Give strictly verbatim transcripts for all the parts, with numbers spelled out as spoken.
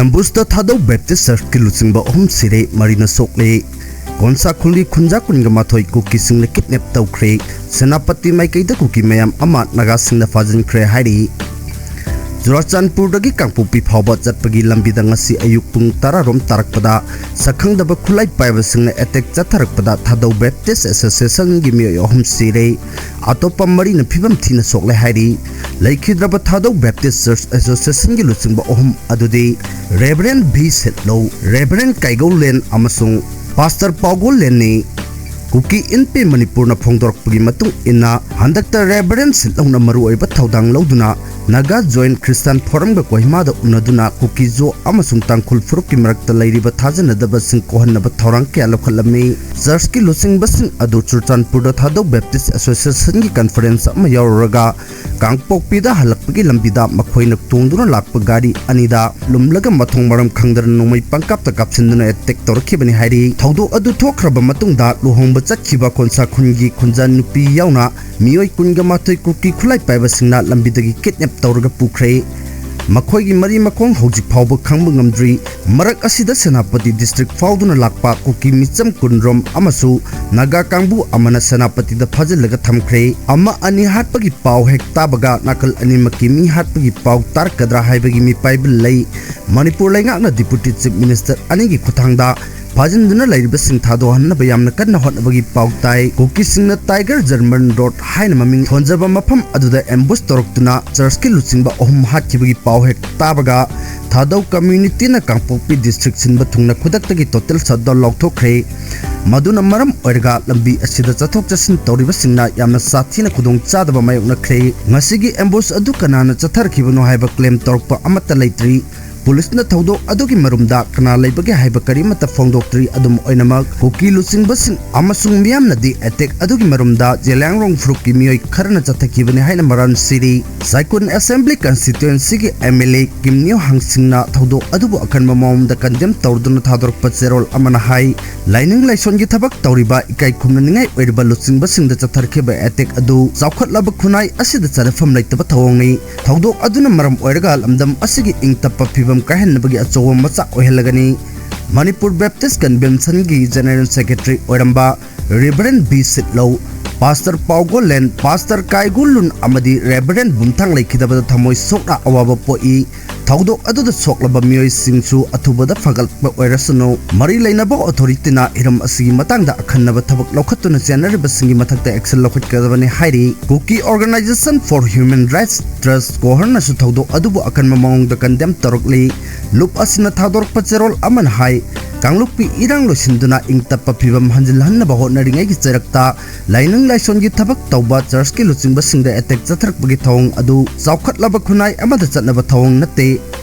ꯑꯦꯝꯕꯨꯁꯇ ꯊꯥꯗꯧ Baptist ꯆꯔꯆꯀꯤ ꯂꯨꯆꯤꯡꯕ ꯑꯍꯨꯝ ꯁꯤꯔꯦ, ꯃꯔꯤꯅ ꯁꯣꯛꯂꯦ꯫ ꯀꯣꯟꯁꯥꯈꯣꯜꯒꯤ ꯈꯨꯟꯖꯥ ꯀꯨꯟꯒ ꯃꯥꯊꯣꯏ ꯀꯨꯀꯤꯁꯤꯡꯅ ꯀꯤꯗꯅꯦꯞ ꯇꯧꯈ꯭ꯔꯦ꯫ ꯁꯦꯅꯥꯄꯇꯤ ꯃꯥꯏꯀꯩꯗ ꯀꯨꯀꯤ ꯃꯌꯥꯝ ꯑꯃ ꯅꯥꯒꯥꯁꯤꯡꯅ ꯐꯥꯖꯤꯟꯈ꯭ꯔꯦ ꯍꯥꯏꯔꯤ꯫ ꯆꯨꯔꯥꯆꯥꯟꯄꯨꯔꯗꯒꯤ ꯀꯥꯡꯄꯣꯛꯄꯤ ꯐꯥꯎꯕ ꯆꯠꯄꯒꯤ ꯂꯝꯕꯤꯗ ꯉꯁꯤ ꯑꯌꯨꯛ ꯄꯨꯡ ꯇꯔꯥ ꯔꯣꯝ ꯇꯥꯔꯛꯄꯗ ꯁꯛꯈꯪꯗꯕ ꯈꯨꯠꯂꯥꯏ ꯄꯥꯏꯕꯁꯤꯡꯅ ꯑꯦꯇꯦꯛ ꯆꯠꯊꯔꯛꯄꯗ ꯊꯥꯗꯧ ꯕꯦꯞꯇꯤꯁ ꯑꯦꯁꯣꯁꯤꯌꯦꯁꯟꯒꯤ ꯃꯤꯑꯣꯏ ꯑꯍꯨꯝ ꯁꯤꯔꯦ꯫ ꯑꯇꯣꯞꯄ ꯃꯔꯤꯅ ꯐꯤꯕꯝ ꯊꯤꯅ ꯁꯣꯛꯂꯦ ꯍꯥꯏꯔꯤ꯫ ꯂꯩꯈꯤꯗ꯭ꯔꯕ ꯊꯥꯗꯧ ꯕꯦꯞꯇꯤꯁ ꯆꯔꯆ ꯑꯦꯁꯣꯁꯤꯌꯦꯁꯟꯒꯤ ꯂꯨꯆꯤꯡꯕ ꯑꯍꯨꯝ ꯑꯗꯨꯗꯤ ꯔꯦꯚꯔꯦꯟ ꯚꯤ ꯁꯤꯠꯂꯧ, ꯔꯦꯚꯔꯦꯟ ꯀꯥꯏꯒꯧꯂꯦꯟ ꯑꯃꯁꯨꯡ ꯄꯥꯁꯇꯔ ꯄꯥꯎꯒꯣꯜꯂꯦꯟꯅꯤ꯫ ꯀꯨꯀꯤ ꯏꯟꯄꯦ ꯃꯅꯤꯄꯨꯔꯅ ꯐꯣꯡꯗꯣꯔꯛꯄꯒꯤ ꯃꯇꯨꯡ ꯏꯟꯅ, ꯍꯟꯗꯛꯇ ꯔꯦꯚꯔꯦꯟ ꯁꯤꯠꯂꯧꯅ ꯃꯔꯨꯑꯣꯏꯕ ꯊꯧꯗꯥꯡ ꯂꯧꯗꯨꯅ ꯅꯥꯒꯥ ꯖꯣꯏꯟꯠ ꯈ꯭ꯔꯤꯁꯇꯥꯟ ꯐꯣꯔꯝꯒ ꯀꯣꯍꯤꯃꯥꯗ ꯎꯅꯗꯨꯅ ꯀꯨꯀꯤ ꯖꯣ ꯑꯃꯁꯨꯡ ꯇꯥꯡꯈꯨꯜ ꯐꯨꯔꯨꯞꯀꯤ ꯃꯔꯛꯇ ꯂꯩꯔꯤꯕ ꯊꯥꯖꯅꯗꯕꯁꯤꯡ ꯀꯣꯛꯍꯟꯅꯕ ꯊꯧꯔꯥꯡ ꯀꯌꯥ ꯂꯧꯈꯠꯂꯝꯃꯤ꯫ ꯆꯔꯆꯀꯤ ꯂꯨꯆꯤꯡꯕꯁꯤꯡ ꯑꯗꯨ ꯆꯨꯔꯆꯥꯟꯄꯨꯔꯗ ꯊꯥꯗꯧ ꯕꯦꯞꯇꯤꯁ ꯑꯦꯁꯣꯁꯤꯌꯦꯁꯟꯒꯤ ꯀꯟꯐꯔꯦꯟꯁ ꯑꯃ ꯌꯥꯎꯔꯨꯔꯒ ꯀꯥꯡꯄꯣꯛꯄꯤꯗ ꯍꯜꯂꯛꯄꯒꯤ ꯂꯝꯕꯤꯗ ꯃꯈꯣꯏꯅ ꯇꯣꯡꯗꯨꯅ ꯂꯥꯛꯄ ꯒꯥꯔꯤ ꯑꯅꯤꯗ ꯂꯨꯝꯂꯒ ꯃꯊꯣꯡ ꯃꯔꯝ ꯈꯪꯗꯅ ꯅꯣꯡꯃꯩ ꯄꯪꯀꯥꯞꯇ ꯀꯥꯞꯁꯤꯟꯗꯨꯅ ꯑꯦꯇꯦꯛ ꯇꯧꯔꯛꯈꯤꯕꯅꯤ ꯍꯥꯏꯔꯤ꯫ ꯊꯧꯗꯣꯛ ꯑꯗꯨ ꯊꯣꯛꯈ꯭ꯔꯕ ꯃꯇꯨꯡꯗ ꯂꯨꯍꯣꯡꯕ ꯆꯠꯈꯤꯕ ꯈꯣꯟꯁꯥ ꯈꯨꯟꯒꯤ ꯈꯨꯟꯖꯥ ꯅꯨꯄꯤ ꯌꯥꯎꯅ ꯃꯤꯑꯣꯏ ꯀꯨꯟꯒ ꯃꯥꯊꯣꯏ ꯀꯨꯀꯤ ꯈꯨꯠꯂꯥꯏ ꯄꯥꯏꯕꯁꯤꯡꯅ ꯂꯝꯕꯤꯗꯒꯤ ꯀꯤꯗꯅꯦꯞ ꯇꯧꯔꯒ ꯄꯨꯈ꯭ꯔꯦ꯫ ꯃꯈꯣꯏꯒꯤ ꯃꯔꯤ ꯃꯈꯣꯡ ꯍꯧꯖꯤꯛ ꯐꯥꯎꯕ ꯈꯪꯕ ꯉꯝꯗ꯭ꯔꯤ꯫ ꯃꯔꯛ ꯑꯁꯤꯗ ꯁꯦꯅꯥꯄꯇꯤ ꯗꯤꯁꯇ꯭ꯔꯤꯛ ꯐꯥꯎꯗꯨꯅ ꯂꯥꯛꯄ ꯀꯨꯀꯤ ꯃꯤꯆꯝ ꯀꯨꯟꯔꯣꯝ ꯑꯃꯁꯨ ꯅꯥꯒꯥ ꯀꯥꯡꯕꯨ ꯑꯃꯅ ꯁꯦꯅꯥꯄꯇꯤꯗ ꯐꯥꯖꯤꯜꯂꯒ ꯊꯝꯈ꯭ꯔꯦ꯫ ꯑꯃ ꯑꯅꯤ ꯍꯥꯠꯄꯒꯤ ꯄꯥꯎ ꯍꯦꯛ ꯇꯥꯕꯒ ꯅꯥꯀꯜ ꯑꯅꯤꯃꯛꯀꯤ ꯃꯤ ꯍꯥꯠꯄꯒꯤ ꯄꯥꯎ ꯇꯥꯔꯛꯀꯗ꯭ꯔꯥ ꯍꯥꯏꯕꯒꯤ ꯃꯤꯄꯥꯏꯕ ꯂꯩ꯫ ꯃꯅꯤꯄꯨꯔ ꯂꯩꯉꯥꯛꯅ ꯗꯤꯄꯨꯇꯤ ꯆꯤꯐ ꯃꯤꯅꯤꯁꯇꯔ ꯑꯅꯤꯒꯤ ꯈꯨꯠꯊꯥꯡꯗ ꯐꯥꯖꯤꯟꯗꯨꯅ ꯂꯩꯔꯤꯕꯁꯤꯡ ꯊꯥꯗꯣꯛꯍꯟꯅꯕ ꯌꯥꯝꯅ ꯀꯟꯅ ꯍꯣꯠꯅꯕꯒꯤ ꯄꯥꯎ ꯇꯥꯏ꯫ ꯀꯨꯀꯤꯁꯤꯡꯅ ꯇꯥꯏꯒꯔ ꯖꯔꯃꯟ ꯔꯣꯗ ꯍꯥꯏꯅ ꯃꯃꯤꯡ ꯊꯣꯟꯖꯕ ꯃꯐꯝ ꯑꯗꯨꯗ ꯑꯦꯝꯕꯨꯁ ꯇꯧꯔꯛꯇꯨꯅ ꯆꯔꯆꯀꯤ ꯂꯨꯆꯤꯡꯕ ꯑꯍꯨꯝ ꯍꯥꯠꯈꯤꯕꯒꯤ ꯄꯥꯎ ꯍꯦꯛ ꯇꯥꯕꯒ ꯊꯥꯗꯧ ꯀꯝꯃ꯭ꯌꯨꯅꯤꯇꯤꯅ ꯀꯥꯡꯄꯣꯛꯄꯤ ꯗꯤꯁꯇ꯭ꯔꯤꯛ ꯁꯤꯟꯕ ꯊꯨꯡꯅ ꯈꯨꯗꯛꯇꯒꯤ ꯇꯣꯇꯦꯜ ꯁꯠꯗꯥꯎꯟ ꯂꯥꯎꯊꯣꯛꯈ꯭ꯔꯦ꯫ ꯃꯗꯨꯅ ꯃꯔꯝ ꯑꯣꯏꯔꯒ ꯂꯝꯕꯤ ꯑꯁꯤꯗ ꯆꯠꯊꯣꯛ ꯆꯠꯁꯤꯟ ꯇꯧꯔꯤꯕꯁꯤꯡꯅ ꯌꯥꯝꯅ ꯁꯥꯊꯤꯅ ꯈꯨꯗꯣꯡ ꯆꯥꯗꯕ ꯃꯥꯌꯣꯛꯅꯈ꯭ꯔꯦ꯫ ꯉꯁꯤꯒꯤ ꯑꯦꯝꯕꯨꯁ ꯑꯗꯨ ꯀꯅꯥꯅ ꯆꯠꯊꯔꯛꯈꯤꯕꯅꯣ ꯍꯥꯏꯕ ꯀ꯭ꯂꯦꯝ ꯇꯧꯔꯛꯄ ꯑꯃꯠꯇ ꯂꯩꯇ꯭ꯔꯤ꯫ ꯄꯨꯂꯤꯁꯅ ꯊꯧꯗꯣꯛ ꯑꯗꯨꯒꯤ ꯃꯔꯨꯝꯗ ꯀꯅꯥ ꯂꯩꯕꯒꯦ ꯍꯥꯏꯕ ꯀꯔꯤꯃꯠꯇ ꯐꯣꯡꯗꯣꯛꯇ꯭ꯔꯤ꯫ ꯑꯗꯨꯝ ꯑꯣꯏꯅꯃꯛ, ꯀꯨꯀꯤ ꯂꯨꯆꯤꯡꯕꯁꯤꯡ ꯑꯃꯁꯨꯡ ꯃꯤꯌꯥꯝꯅꯗꯤ ꯑꯦꯇꯦꯛ ꯑꯗꯨꯒꯤ ꯃꯔꯨꯝꯗ ꯖꯦꯂꯤꯌꯥꯡꯔꯣꯡ ꯐꯨꯔꯨꯞꯀꯤ ꯃꯤꯑꯣꯏ ꯈꯔꯅ ꯆꯠꯊꯈꯤꯕꯅꯤ ꯍꯥꯏꯅ ꯃꯔꯥꯜ ꯁꯤꯔꯤ꯫ ꯁꯥꯏꯀꯨꯟ ꯑꯦꯁꯦꯝꯕ꯭ꯂꯤ ꯀꯟꯁꯇꯤꯇ꯭ꯋꯦꯟꯁꯤꯒꯤ ꯑꯦꯝ ꯑꯦꯜ ꯑꯦ ꯀꯤꯝꯅꯤꯌꯣ ꯍꯥꯡꯁꯤꯡꯅ ꯊꯧꯗꯣꯛ ꯑꯗꯨꯕꯨ ꯑꯀꯟꯕ ꯃꯑꯣꯡꯗ ꯀꯟꯗꯦꯝ ꯇꯧꯗꯨꯅ ꯊꯥꯗꯣꯔꯛꯄ ꯆꯦꯔꯣꯜ ꯑꯃꯅ ꯍꯥꯏ, ꯂꯥꯏꯅꯤꯡ ꯂꯥꯏꯁꯣꯟꯒꯤ ꯊꯕꯛ ꯇꯧꯔꯤꯕ ꯏꯀꯥꯏ ꯈꯨꯝꯅꯅꯤꯡꯉꯥꯏ ꯑꯣꯏꯔꯕ ꯂꯨꯆꯤꯡꯕꯁꯤꯡꯗ ꯆꯠꯊꯔꯛꯈꯤꯕ ꯑꯦꯇꯦꯛ ꯑꯗꯨ ꯆꯥꯎꯈꯠꯂꯕ ꯈꯨꯟꯅꯥꯏ ꯑꯁꯤꯗ ꯆꯠꯅꯐꯝ ꯂꯩꯇꯕ ꯊꯧꯑꯣꯡꯅꯤ꯫ ꯊꯧꯗꯣꯛ ꯑꯗꯨꯅ ꯃꯔꯝ ꯑꯣꯏꯔꯒ ꯂꯝꯗꯝ ꯑꯁꯤꯒꯤ ꯏꯪ ꯇꯞꯄ ꯐꯤꯕꯝ ꯀꯥꯏꯍꯟꯅꯕꯒꯤ ꯑꯆꯧꯕ ꯃꯆꯥꯛ ꯑꯣꯏꯍꯜꯂꯒꯅꯤ꯫ ꯃꯅꯤꯄꯨꯔ ꯕꯦꯞꯇꯤꯁ ꯀꯟꯚꯦꯟꯁꯟꯒꯤ ꯖꯦꯅꯔꯦꯜ ꯁꯦꯀ꯭ꯔꯦꯇꯔꯤ ꯑꯣꯏꯔꯝꯕ ꯔꯦꯚꯔꯦꯟ ꯕꯤ ꯁꯤꯠꯂꯧ, ꯄꯥꯁꯇꯔ ꯄꯥꯎꯒꯣꯂꯦꯟ, ꯄꯥꯁꯇꯔ ꯀꯥꯏꯒꯨꯂꯨꯟ ꯑꯃꯗꯤ ꯔꯦꯚꯔꯦꯟ ꯕꯨꯝꯊꯥꯡ ꯂꯩꯈꯤꯗꯕꯗ ꯊꯃꯣꯏ ꯁꯣꯛꯅ ꯑꯋꯥꯕ ꯄꯣꯛꯏ꯫ ꯊꯧꯗꯣꯛ ꯑꯗꯨꯗ ꯁꯣꯛꯂꯕ ꯃꯤꯑꯣꯏꯁꯤꯡꯁꯨ ꯑꯊꯨꯕꯗ ꯐꯒꯠꯄ ꯑꯣꯏꯔꯁꯅꯨ꯫ ꯃꯔꯤ ꯂꯩꯅꯕ ꯑꯣꯊꯣꯔꯤꯇꯤꯅ ꯍꯤꯔꯝ ꯑꯁꯤꯒꯤ ꯃꯇꯥꯡꯗ ꯑꯈꯟꯅꯕ ꯊꯕꯛ ꯂꯧꯈꯠꯇꯨꯅ ꯆꯦꯟꯅꯔꯤꯕꯁꯤꯡꯒꯤ ꯃꯊꯛꯇ action ꯂꯧꯈꯠꯀꯗꯕꯅꯤ ꯍꯥꯏꯔꯤ꯫ Kuki Organisation for Human Rights Trust, ꯀꯣꯍꯔꯅꯁꯨ ꯊꯧꯗꯣꯛ ꯑꯗꯨꯕꯨ ꯑꯀꯟꯕ ꯃꯑꯣꯡꯗ condemn ꯇꯧꯔꯛꯂꯤ꯫ ꯂꯨꯞ ꯑꯁꯤꯅ ꯊꯥꯗꯣꯔꯛꯄ ꯆꯦꯔꯣꯜ ꯑꯃꯅ ꯍꯥꯏ, ꯀꯥꯡꯂꯨꯞꯀꯤ ꯏꯔꯥꯡ ꯂꯣꯏꯁꯤꯟꯗꯨꯅ ꯏꯪ ꯇꯞꯄ ꯐꯤꯕꯝ ꯍꯟꯖꯤꯜꯍꯟꯅꯕ ꯍꯣꯠꯅꯔꯤꯉꯩꯒꯤ ꯆꯩꯔꯛꯇ ꯂꯥꯏꯅꯤꯡ ꯂꯥꯏꯁꯣꯟꯒꯤ ꯊꯕꯛ ꯇꯧꯕ ꯆꯔꯆꯀꯤ ꯂꯨꯆꯤꯡꯕꯁꯤꯡꯗ attack ꯆꯠꯊꯔꯛꯄꯒꯤ ꯊꯧꯑꯣꯡ ꯑꯗꯨ ꯆꯥꯎꯈꯠꯂꯕ ꯈꯨꯟꯅꯥꯏ ꯑꯃꯗ ꯆꯠꯅꯕ ꯊꯧꯑꯣꯡ ꯅꯠꯇꯦ꯫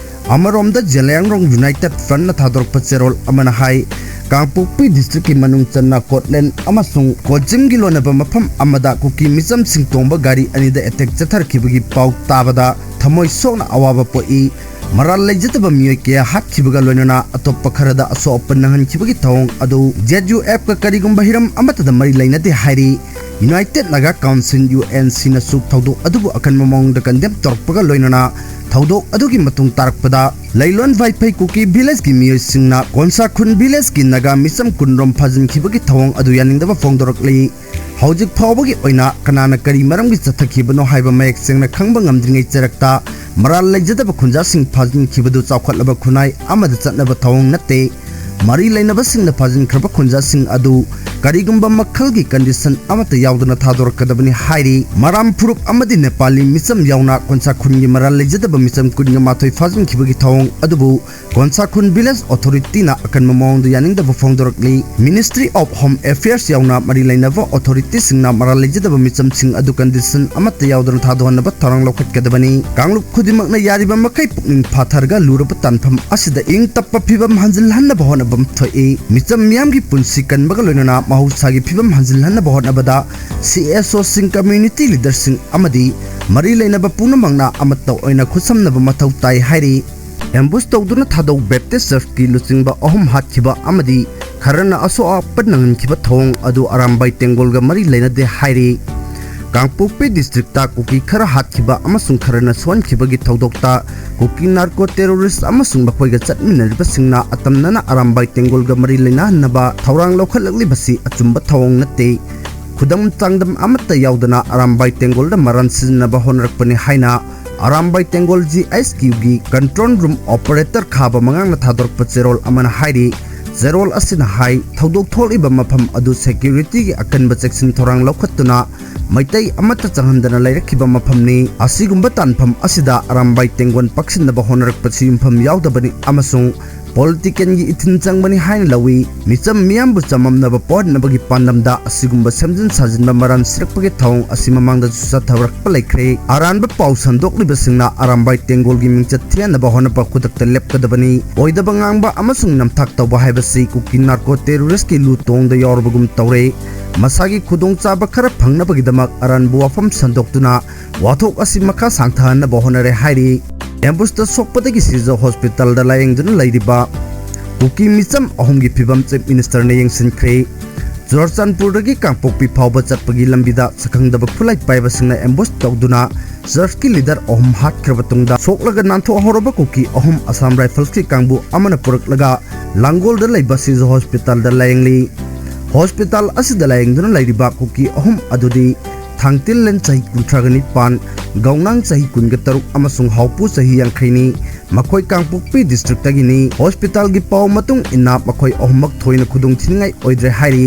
ꯑꯃꯔꯣꯝꯗ ꯖꯦꯂꯤꯌꯥꯡꯔꯣꯡ United Front ꯅ ꯊꯥꯗꯣꯔꯛꯄ ꯆꯦꯔꯣꯜ ꯑꯃꯅ ꯍꯥꯏ, ꯀꯥꯡꯄꯣꯛꯄꯤ ꯗꯤꯁꯇ꯭ꯔꯤꯛꯀꯤ ꯃꯅꯨꯡ ꯆꯟꯅ ꯀꯣꯠꯂꯦꯟ ꯑꯃꯁꯨꯡ ꯀꯣꯖꯤꯝꯒꯤ ꯂꯣꯟꯅꯕ ꯃꯐꯝ ꯑꯃꯗ ꯀꯨꯀꯤ ꯃꯤꯆꯝꯁꯤꯡ ꯇꯣꯡꯕ ꯒꯥꯔꯤ ꯑꯅꯤꯗ attack ꯆꯠꯊꯔꯛꯈꯤꯕꯒꯤ ꯄꯥꯎ ꯇꯥꯕꯗ ꯊꯃꯣꯏ ꯁꯣꯛꯅ ꯑꯋꯥꯕ ꯄꯣꯛꯏ꯫ ꯃꯔꯥꯜ ꯂꯩꯖꯗꯕ ꯃꯤꯑꯣꯏ ꯀꯌꯥ ꯍꯥꯠꯈꯤꯕꯒ ꯂꯣꯏꯅꯅ ꯑꯇꯣꯞꯄ ꯈꯔꯗ ꯑꯁꯣꯛ ꯑꯄꯟ ꯅꯪꯍꯟꯈꯤꯕꯒꯤ ꯊꯧꯑꯣꯡ ꯑꯗꯨ Z U F ꯀ ꯀꯔꯤꯒꯨꯝꯕ ꯍꯤꯔꯝ ꯑꯃꯠꯇꯗ ꯃꯔꯤ ꯂꯩꯅꯗꯦ ꯍꯥꯏꯔꯤ꯫ United Naga Council, U N C ꯅꯁꯨ ꯊꯧꯗꯣꯛ ꯑꯗꯨꯕꯨ ꯑꯀꯟꯕ ꯃꯑꯣꯡꯗ condemn ꯇꯧꯔꯛꯄꯒ ꯂꯣꯏꯅꯅ ꯊꯧꯗꯣꯛ ꯑꯗꯨꯒꯤ ꯃꯇꯨꯡ ꯇꯥꯔꯛꯄꯗ ꯂꯩꯂꯣꯟ ꯚꯥꯏꯐꯩ ꯀꯨꯀꯤ village ꯀꯤ ꯃꯤꯑꯣꯏꯁꯤꯡꯅ ꯀꯣꯟꯁꯥꯈꯨꯟ village ꯀꯤ ꯅꯥꯒꯥ ꯃꯤꯆꯝ ꯀꯨꯟꯔꯣꯝ ꯐꯥꯖꯤꯟꯈꯤꯕꯒꯤ ꯊꯧꯑꯣꯡ ꯑꯗꯨ ꯌꯥꯅꯤꯡꯗꯕ ꯐꯣꯡꯗꯣꯔꯛꯂꯤ꯫ ꯍꯧꯖꯤꯛ ꯐꯥꯎꯕꯒꯤ ꯑꯣꯏꯅ ꯀꯅꯥꯅ ꯀꯔꯤ ꯃꯔꯝꯒꯤ ꯆꯠꯊꯈꯤꯕꯅꯣ ꯍꯥꯏꯕ ꯃꯌꯦꯛ ꯁꯦꯡꯅ ꯈꯪꯕ ꯉꯝꯗ꯭ꯔꯤꯉꯩ ꯆꯩꯔꯛꯇ ꯃꯔꯥꯜ ꯂꯩꯖꯗꯕ ꯈꯨꯟꯖꯥꯁꯤꯡ ꯐꯥꯖꯤꯟꯈꯤꯕꯗꯨ ꯆꯥꯎꯈꯠꯂꯕ ꯈꯨꯟꯅꯥꯏ ꯑꯃꯗ ꯆꯠꯅꯕ ꯊꯧꯑꯣꯡ ꯅꯠꯇꯦ꯫ ꯃꯔꯤ ꯂꯩꯅꯕꯁꯤꯡꯅ ꯐꯥꯖꯤꯟꯈ꯭ꯔꯕ ꯈꯨꯟꯖꯥꯁꯤꯡ ꯑꯗꯨ ꯀꯔꯤꯒꯨꯝꯕ ꯃꯈꯜꯒꯤ condition ꯑꯃꯠꯇ ꯌꯥꯎꯗꯅ ꯊꯥꯗꯣꯔꯛꯀꯗꯕꯅꯤ ꯍꯥꯏꯔꯤ꯫ ꯃꯔꯥꯝ ꯐꯨꯔꯨꯞ ꯑꯃꯗꯤ ꯅꯦꯄꯥꯂꯤ ꯃꯤꯆꯝ ꯌꯥꯎꯅ ꯀꯣꯟꯁꯥ ꯈꯨꯟꯒꯤ ꯃꯔꯥꯜ ꯂꯩꯖꯗꯕ ꯃꯤꯆꯝ ꯀꯨꯟꯒ ꯃꯥꯊꯣꯏ ꯐꯥꯖꯤꯟꯈꯤꯕꯒꯤ ꯊꯧꯑꯣꯡ ꯑꯗꯨꯕꯨ ꯀꯣꯟꯁꯥ ꯈꯨꯟ village authority ꯅ ꯑꯀꯟꯕ ꯃꯑꯣꯡꯗ ꯌꯥꯅꯤꯡꯗꯕ ꯐꯣꯡꯗꯣꯔꯛꯂꯤ꯫ Ministry of Home Affairs ꯌꯥꯎꯅ ꯃꯔꯤ ꯂꯩꯅꯕ authority ꯁꯤꯡꯅ ꯃꯔꯥꯜ ꯂꯩꯖꯗꯕ ꯃꯤꯆꯝꯁꯤꯡ ꯑꯗꯨ condition ꯑꯃꯠꯇ ꯌꯥꯎꯗꯅ ꯊꯥꯗꯣꯛꯍꯟꯅꯕ ꯊꯧꯔꯥꯡ ꯂꯧꯈꯠꯀꯗꯕꯅꯤ꯫ ꯀꯥꯡꯂꯨꯞ ꯈꯨꯗꯤꯡꯃꯛꯅ ꯌꯥꯔꯤꯕ ꯃꯈꯩ ꯄꯨꯛꯅꯤꯡ ꯐꯥꯊꯔꯒ ꯂꯨꯔꯕ ꯇꯥꯟꯐꯝ ꯑꯁꯤꯗ ꯏꯪ ꯇꯞꯄ ꯐꯤꯕꯝ ꯍꯟꯖꯤꯜꯍꯟꯅꯕ ꯍꯣꯠꯅꯐꯝ ꯊꯣꯛꯏ꯫ ꯃꯤꯆꯝ ꯃꯤꯌꯥꯝꯒꯤ ꯄꯨꯟꯁꯤ ꯀꯟꯕꯒ ꯂꯣꯏꯅꯅ ꯃꯍꯧꯁꯥꯒꯤ ꯐꯤꯕꯝ ꯍꯟꯖꯤꯜꯍꯟꯅꯕ ꯍꯣꯠꯅꯕꯗ C S O ꯁꯤꯡ, community leader ꯁꯤꯡ ꯑꯃꯗꯤ ꯃꯔꯤ ꯂꯩꯅꯕ ꯄꯨꯝꯅꯃꯛꯅ ꯑꯃꯠꯇ ꯑꯣꯏꯅ ꯈꯨꯠꯁꯝꯅꯕ ꯃꯊꯧ ꯇꯥꯏ ꯍꯥꯏꯔꯤ꯫ Ambush ꯇꯧꯗꯨꯅ ꯊꯥꯗꯧ Baptist Church ꯀꯤ ꯂꯨꯆꯤꯡꯕ ꯑꯍꯨꯝ ꯍꯥꯠꯈꯤꯕ ꯑꯃꯗꯤ ꯈꯔꯅ ꯑꯁꯣꯛ ꯑꯄꯟ ꯅꯪꯍꯟꯈꯤꯕ ꯊꯧꯑꯣꯡ ꯑꯗꯨ ꯑꯔꯥꯝꯕꯥꯏ ꯇꯦꯡꯒꯣꯜꯒ ꯃꯔꯤ ꯂꯩꯅꯗꯦ ꯍꯥꯏꯔꯤ꯫ ꯀꯥꯡꯄꯣꯛꯄꯤ ꯗꯤꯁꯇ꯭ꯔꯤꯛꯇ ꯀꯨꯀꯤ ꯈꯔ ꯍꯥꯠꯈꯤꯕ ꯑꯃꯁꯨꯡ ꯈꯔꯅ ꯁꯣꯛꯍꯟꯈꯤꯕꯒꯤ ꯊꯧꯗꯣꯛꯇ ꯀꯨꯀꯤ ꯅꯥꯔꯀꯣ ꯇꯦꯔꯣꯔꯤꯁ ꯑꯃꯁꯨꯡ ꯃꯈꯣꯏꯒ ꯆꯠꯃꯤꯟꯅꯔꯤꯕꯁꯤꯡꯅ ꯑꯇꯝꯅꯅ ꯑꯔꯥꯝꯕꯥꯏ ꯇꯦꯡꯒꯣꯜꯒ ꯃꯔꯤ ꯂꯩꯅꯍꯟꯅꯕ ꯊꯧꯔꯥꯡ ꯂꯧꯈꯠꯂꯛꯂꯤꯕꯁꯤ ꯑꯆꯨꯝꯕ ꯊꯧꯑꯣꯡ ꯅꯠꯇꯦ꯫ ꯈꯨꯗꯝ ꯆꯥꯡꯗꯝ ꯑꯃꯠꯇ ꯌꯥꯎꯗꯅ ꯑꯔꯥꯝꯕꯥꯏ ꯇꯦꯡꯒꯣꯜꯗ ꯃꯔꯥꯟ ꯁꯤꯖꯤꯟꯅꯕ ꯍꯣꯠꯅꯔꯛꯄꯅꯤ ꯍꯥꯏꯅ ꯑꯔꯥꯝꯕꯥꯏ ꯇꯦꯡꯒꯣꯜ ꯖꯤ ꯑꯩꯆ ꯀ꯭ꯌꯨꯒꯤ ꯀꯟꯇ꯭ꯔꯣꯜ ꯔꯨꯝ ꯑꯣꯄꯔꯦꯇꯔ ꯈꯥꯕ ꯃꯉꯥꯡꯅ ꯊꯥꯗꯣꯔꯛꯄ ꯆꯦꯔꯣꯜ ꯑꯃꯅ ꯍꯥꯏꯔꯤ꯫ ꯆꯦꯔꯣꯜ ꯑꯁꯤꯅ ꯍꯥꯏ, ꯊꯧꯗꯣꯛ ꯊꯣꯛꯂꯤꯕ ꯃꯐꯝ ꯑꯗꯨ ꯁꯦꯀ꯭ꯌꯨꯔꯤꯇꯤꯒꯤ ꯑꯀꯟꯕ ꯆꯦꯛꯁꯤꯟ ꯊꯧꯔꯥꯡ ꯂꯧꯈꯠꯇꯨꯅ ꯃꯩꯇꯩ ꯑꯃꯠꯇ ꯆꯪꯍꯟꯗꯅ ꯂꯩꯔꯛꯈꯤꯕ ꯃꯐꯝꯅꯤ꯫ ꯑꯁꯤꯒꯨꯝꯕ ꯇꯥꯟꯐꯝ ꯑꯁꯤꯗ ꯑꯔꯥꯝꯕꯥꯏ ꯇꯦꯡꯒꯣꯜ ꯄꯛꯁꯤꯟꯅꯕ ꯍꯣꯠꯅꯔꯛꯄꯁꯤ ꯌꯨꯝꯐꯝ ꯌꯥꯎꯗꯕꯅꯤ ꯑꯃꯁꯨꯡ ꯄꯣꯂꯤꯇꯤꯀꯦꯜꯒꯤ ꯏꯊꯤꯜ ꯆꯪꯕꯅꯤ ꯍꯥꯏꯅ ꯂꯧꯏ꯫ ꯃꯤꯆꯝ ꯃꯤꯌꯥꯝꯕꯨ ꯆꯃꯝꯅꯕ ꯄꯣꯛꯍꯟꯅꯕꯒꯤ ꯄꯥꯟꯗꯝꯗ ꯑꯁꯤꯒꯨꯝꯕ ꯁꯦꯝꯖꯤꯟ ꯁꯥꯖꯤꯟꯕ ꯃꯔꯥꯟ ꯁꯤꯔꯛꯄꯒꯤ ꯊꯧꯑꯣꯡ ꯑꯁꯤ ꯃꯃꯥꯡꯗꯁꯨ ꯆꯠꯊꯔꯛꯄ ꯂꯩꯈ꯭ꯔꯦ꯫ ꯑꯔꯥꯟꯕ ꯄꯥꯎ ꯁꯟꯗꯣꯛꯂꯤꯕꯁꯤꯡꯅ ꯑꯔꯥꯝꯕꯥꯏ ꯇꯦꯡꯒꯣꯜꯒꯤ ꯃꯤꯡꯆꯠ ꯊꯤꯍꯟꯅꯕ ꯍꯣꯠꯅꯕ ꯈꯨꯗꯛꯇ ꯂꯦꯞꯀꯗꯕꯅꯤ꯫ ꯑꯣꯏꯗꯕ ꯉꯥꯡꯕ ꯑꯃꯁꯨꯡ ꯅꯝꯊꯥꯛ ꯇꯧꯕ ꯍꯥꯏꯕꯁꯤ ꯀꯨꯀꯤ ꯅꯥꯔꯀꯣ ꯇꯦꯔꯣꯔꯤꯁꯀꯤ ꯂꯨ ꯇꯣꯡꯗ ꯌꯥꯎꯔꯕꯒꯨꯝ ꯇꯧꯔꯦ꯫ ꯃꯁꯥꯒꯤ ꯈꯨꯗꯣꯡꯆꯥꯕ ꯈꯔ ꯐꯪꯅꯕꯒꯤꯗꯃꯛ ꯑꯔꯥꯟꯕ ꯋꯥꯐꯝ ꯁꯟꯗꯣꯛꯇꯨꯅ ꯋꯥꯊꯣꯛ ꯑꯁꯤ ꯃꯈꯥ ꯁꯥꯡꯊꯍꯟꯅꯕ ꯍꯣꯠꯅꯔꯦ ꯍꯥꯏꯔꯤ꯫ ꯑꯦꯝꯕꯨꯁꯇ ꯁꯣꯛꯄꯗꯒꯤ ꯁꯤꯖ ꯍꯣꯁꯄꯤꯇꯥꯜꯗ ꯂꯥꯌꯦꯡꯗꯨꯅ ꯂꯩꯔꯤꯕ ꯀꯨꯀꯤ ꯃꯤꯆꯝ ꯑꯍꯨꯝꯒꯤ ꯐꯤꯕꯝ ꯆꯤꯐ ꯃꯤꯅꯤꯁꯇꯔꯅ ꯌꯦꯡꯁꯤꯟꯈ꯭ꯔꯦ꯫ ꯆꯨꯔꯆꯥꯟꯄꯨꯔꯗꯒꯤ ꯀꯥꯡꯄꯣꯛꯄꯤ ꯐꯥꯎꯕ ꯆꯠꯄꯒꯤ ꯂꯝꯕꯤꯗ ꯁꯛꯈꯪꯗꯕ ꯈꯨꯠꯂꯥꯏ ꯄꯥꯏꯕꯁꯤꯡꯅ ꯑꯦꯝꯕꯨꯁ ꯇꯧꯗꯨꯅ ꯆꯔꯆꯀꯤ ꯂꯤꯗꯔ ꯑꯍꯨꯝ ꯍꯥꯠꯈ꯭ꯔꯕ ꯇꯨꯡꯗ ꯁꯣꯛꯂꯒ ꯅꯥꯟꯊꯣꯛꯍꯧꯔꯕ ꯀꯨꯀꯤ ꯑꯍꯨꯝ ꯑꯁꯥꯝ ꯔꯥꯏꯐꯜꯁꯀꯤ ꯀꯥꯡꯕꯨ ꯑꯃꯅ ꯄꯨꯔꯛꯂꯒ ꯂꯥꯡꯒꯣꯜꯗ ꯂꯩꯕ ꯁꯤꯖ ꯍꯣꯁꯄꯤꯇꯥꯜꯗ ꯂꯥꯌꯦꯡꯂꯤ꯫ ꯍꯣꯁꯄꯤꯇꯥꯜ ꯑꯁꯤꯗ ꯂꯥꯌꯦꯡꯗꯨꯅ ꯂꯩꯔꯤꯕ ꯀꯨꯀꯤ ꯑꯍꯨꯝ ꯑꯗꯨꯗꯤ ꯊꯥꯡꯇꯤꯜꯂꯦꯟ ꯆꯍꯤ ꯀꯨꯟꯊ꯭ꯔꯥꯒ ꯅꯤꯄꯥꯟ, ꯒꯧꯅꯥꯡ ꯆꯍꯤ ꯀꯨꯟꯒ ꯇꯔꯨꯛ ꯑꯃꯁꯨꯡ ꯍꯥꯎꯄꯨ ꯆꯍꯤ ꯌꯥꯡꯈꯩꯅꯤ꯫ ꯃꯈꯣꯏ ꯀꯥꯡꯄꯣꯛꯄꯤ ꯗꯤꯁꯇ꯭ꯔꯤꯛꯇꯒꯤꯅꯤ꯫ ꯍꯣꯁꯄꯤꯇꯥꯜꯒꯤ ꯄꯥꯎ ꯃꯇꯨꯡ ꯏꯟꯅ ꯃꯈꯣꯏ ꯑꯍꯨꯝꯃꯛ ꯊꯣꯏꯅ ꯈꯨꯗꯣꯡꯊꯤꯅꯤꯡꯉꯥꯏ ꯑꯣꯏꯗ꯭ꯔꯦ ꯍꯥꯏꯔꯤ꯫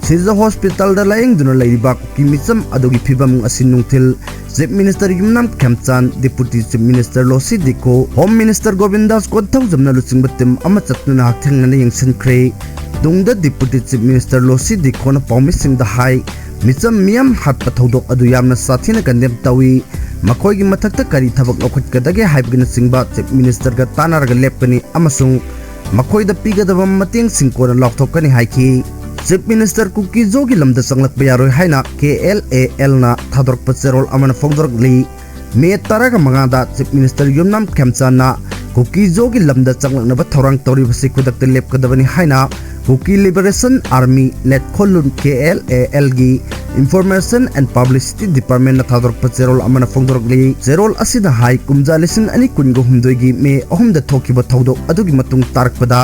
ꯁꯤꯖ ꯍꯣꯁꯄꯤꯇꯥꯜꯗ ꯂꯥꯌꯦꯡꯗꯨꯅ ꯂꯩꯔꯤꯕ ꯀꯨꯀꯤ ꯃꯤꯆꯝ ꯑꯗꯨꯒꯤ ꯐꯤꯕꯝ ꯑꯁꯤ ꯅꯨꯡꯊꯤꯜ chief minister Yumnam Khemchand, deputy chief minister Losii Dikho, home minister Govindas ꯀꯣꯟꯊꯧꯖꯝꯅ ꯂꯨꯆꯤꯡꯕ ꯇꯤꯝ ꯑꯃ ꯆꯠꯇꯨꯅ ꯍꯛꯊꯦꯡꯅꯅ ꯌꯦꯡꯁꯤꯟꯈ꯭ꯔꯦ꯫ ꯇꯨꯡꯗ ꯗꯤꯄꯨꯇꯤ ꯆꯤꯐ ꯃꯤꯅꯤꯁꯇꯔ ꯂꯣꯁꯤ ꯗꯤꯀꯣꯅ ꯄꯥꯎꯃꯤꯁꯤꯡꯗ ꯍꯥꯏ, ꯃꯤꯆꯝ ꯃꯤꯌꯥꯝ ꯍꯥꯠꯄ ꯊꯧꯗꯣꯛ ꯑꯗꯨ ꯌꯥꯝꯅ ꯁꯥꯊꯤꯅ ꯀꯟꯗꯦꯝ ꯇꯧꯏ꯫ ꯃꯈꯣꯏꯒꯤ ꯃꯊꯛꯇ ꯀꯔꯤ ꯊꯕꯛ ꯂꯧꯈꯠꯀꯗꯒꯦ ꯍꯥꯏꯕꯒꯤꯅꯆꯤꯡꯕ ꯆꯤꯐ ꯃꯤꯅꯤꯁꯇꯔꯒ ꯇꯥꯟꯅꯔꯒ ꯂꯦꯞꯀꯅꯤ ꯑꯃꯁꯨꯡ ꯃꯈꯣꯏꯗ ꯄꯤꯒꯗꯕ ꯃꯇꯦꯡꯁꯤꯡ ꯀꯣꯟꯅ ꯂꯥꯎꯊꯣꯛꯀꯅꯤ ꯍꯥꯏꯈꯤ꯫ ꯆꯤꯐ ꯃꯤꯅꯤꯁꯇꯔ ꯀꯨꯀꯤꯖꯣꯒꯤ ꯂꯝꯗ ꯆꯪꯂꯛꯄ ꯌꯥꯔꯣꯏ ꯍꯥꯏꯅ ꯀꯦ ꯑꯦꯜ ꯑꯦ ꯑꯦꯜꯅ ꯊꯥꯗꯣꯔꯛꯄ ꯆꯦꯔꯣꯜ ꯑꯃꯅ ꯐꯣꯡꯗꯣꯔꯛꯂꯤ꯫ ꯃꯦ ꯇꯔꯥꯒ ꯃꯉꯥꯗ ꯆꯤꯐ ꯃꯤꯅꯤꯁꯇꯔ ꯌꯨꯝꯅꯥꯝ ꯈꯦꯝꯆꯥꯟꯅ ꯀꯨꯀꯤꯖꯣꯒꯤ ꯂꯝꯗ ꯆꯪꯂꯛꯅꯕ ꯊꯧꯔꯥꯡ ꯇꯧꯔꯤꯕꯁꯤ ꯈꯨꯗꯛꯇ ꯂꯦꯞꯀꯗꯕꯅꯤ ꯍꯥꯏꯅ Kuki Liberation Army, ꯂꯦꯠꯈꯣꯂꯨꯟ, K L A L ꯒꯤ Information and Publicity Department ꯅ ꯊꯥꯗꯣꯔꯛꯄ ꯆꯦꯔꯣꯜ ꯑꯃꯅ ꯐꯣꯡꯗꯣꯔꯛꯂꯤ꯫ ꯆꯦꯔꯣꯜ ꯑꯁꯤꯗ ꯍꯥꯏ, ꯀꯨꯝꯖꯥ ꯂꯤꯁꯤꯡ ꯑꯅꯤ ꯀꯨꯟꯒ ꯍꯨꯝꯗꯣꯏꯒꯤ ꯃꯦ ꯑꯍꯨꯝꯗ ꯊꯣꯛꯈꯤꯕ ꯊꯧꯗꯣꯛ ꯑꯗꯨꯒꯤ ꯃꯇꯨꯡ ꯇꯥꯔꯛꯄꯗ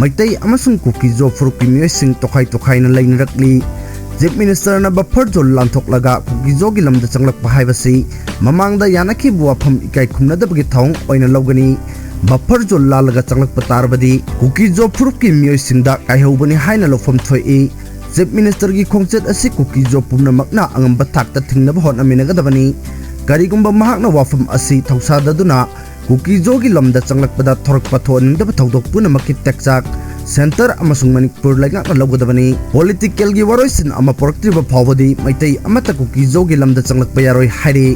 ꯃꯩꯇꯩ ꯑꯃꯁꯨꯡ ꯀꯨꯀꯤ-ꯖꯣ ꯐꯨꯔꯨꯞꯀꯤ ꯃꯤꯑꯣꯏꯁꯤꯡ ꯇꯣꯈꯥꯏ ꯇꯣꯈꯥꯏꯅ ꯂꯩꯅꯔꯛꯂꯤ꯫ Chief Minister ꯅ buffer zone ꯂꯥꯟꯊꯣꯛꯂꯒ ꯀꯨꯀꯤ-ꯖꯣꯒꯤ ꯂꯝꯗ ꯆꯪꯂꯛꯄ ꯍꯥꯏꯕꯁꯤ ꯃꯃꯥꯡꯗ ꯌꯥꯅꯈꯤꯕ ꯋꯥꯐꯝ ꯏꯀꯥꯏ ꯈꯨꯝꯅꯗꯕꯒꯤ ꯊꯧꯑꯣꯡ ꯑꯣꯏꯅ ꯂꯧꯒꯅꯤ꯫ Buffer zone ꯂꯥꯜꯂꯒ ꯆꯪꯂꯛꯄ ꯇꯥꯔꯕꯗꯤ ꯀꯨꯀꯤ-ꯖꯣ ꯐꯨꯔꯨꯞꯀꯤ ꯃꯤꯑꯣꯏꯁꯤꯡꯗ ꯀꯥꯏꯍꯧꯕꯅꯤ ꯍꯥꯏꯅ ꯂꯧꯐꯝ ꯊꯣꯛꯏ꯫ Chief Minister ꯒꯤ ꯈꯣꯡꯆꯠ ꯑꯁꯤ ꯀꯨꯀꯤ-ꯖꯣ ꯄꯨꯝꯅꯃꯛꯅ ꯑꯉꯝꯕ ꯊꯥꯛꯇ ꯊꯤꯡꯅꯕ ꯍꯣꯠꯅꯃꯤꯟꯅꯒꯗꯕꯅꯤ꯫ ꯀꯔꯤꯒꯨꯝꯕ ꯃꯍꯥꯛꯅ ꯋꯥꯐꯝ ꯑꯁꯤ ꯊꯧꯁꯥꯗꯗꯨꯅ ꯀꯨꯀꯤ-ꯖꯣꯒꯤ ꯂꯝꯗ ꯆꯪꯂꯛꯄꯗ ꯊꯣꯔꯛꯄ ꯊꯣꯛꯍꯟꯅꯤꯡꯗꯕ ꯊꯧꯗꯣꯛ ꯄꯨꯝꯅꯃꯛꯀꯤ ꯇꯦꯛꯆꯥꯛ centre ꯑꯃꯁꯨꯡ ꯃꯅꯤꯄꯨꯔ ꯂꯩꯉꯥꯛꯅ ꯂꯧꯒꯗꯕꯅꯤ꯫ Political ꯒꯤ ꯋꯥꯔꯣꯏꯁꯤꯟ ꯑꯃ ꯄꯨꯔꯛꯇ꯭ꯔꯤꯕ ꯐꯥꯎꯕꯗꯤ ꯃꯩꯇꯩ ꯑꯃꯠꯇ ꯀꯨꯀꯤ-ꯖꯣꯒꯤ ꯂꯝꯗ ꯆꯪꯂꯛꯄ ꯌꯥꯔꯣꯏ ꯍꯥꯏꯔꯤ꯫